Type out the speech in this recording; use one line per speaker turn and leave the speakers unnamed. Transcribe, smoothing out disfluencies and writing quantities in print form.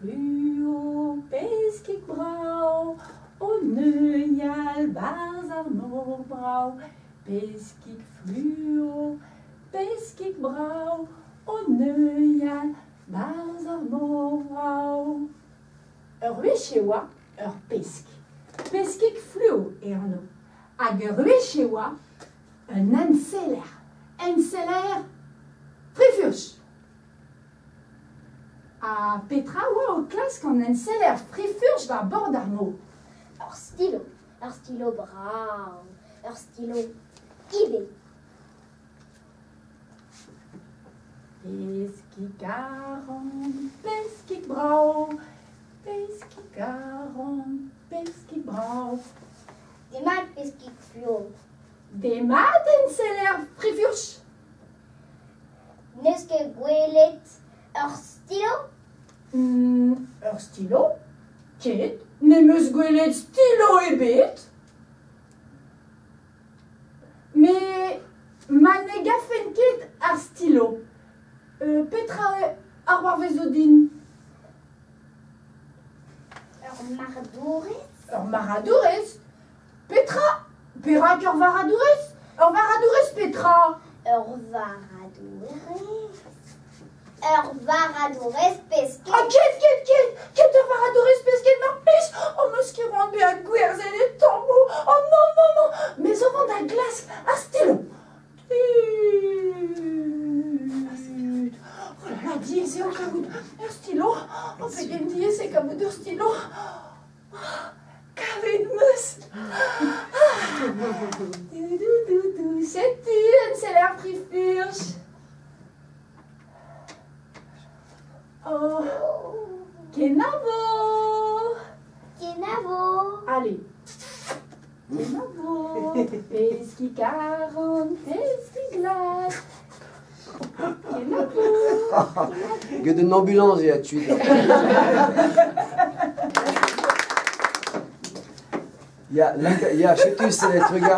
Fluo, peskig brav, o neuial 'barzh ar mor brav. Peskig fluo, peskig brav, o neuial 'barzh ar mor brav. Ur wech e oa ur pesk, Peskig fluo e anv, hag ur wech e oa un enseller, enseller frifurch. Ha petra oa o klask an enseller frifurch war bord ar mor?
Ur stilo, ur stilo brav, ur stilo ivez.
Peskig aran, peskig brav, peskig aran, peskig brav.
Demat, peskig fluo.
Demat, enseller frifurch.
N'eus ket gwelet ur stilo?
Ur stilo? Ket, n'em eus gwelet stilo ebet. Met ma ne gavfen ket ar stilo, petra a c'hoarvezo din?
Ur marc'hadourez?
Ur marc'hadourez? Petra? Perak ur varc'hadourez? Ur varc'hadourez petra?
Ur varc'hadourez. Ur varc'hadourez pesked.
Ah, ket, ket, ket! Ket ur varc'hadourez pesked, mar plij! Oh, 'meus ket c'hoant bezañ gwerzhet e tammoù! Oh non, non, non! Me zo vont da glask ar stilo. Oh là là, diaes eo kavout ur stilo. Oh, pegen diaes eo kavout ur stilo. Kavet 'm eus! Du-du-du-du, setu un seller frifurch. Oh, kenavo!
Kenavo!
Allez. Kenavo! Peskiñ karan, peskiñ glas. Kenavo!
Get un ambulañs eo tud. Ya, ya, setu, c'est trugarez.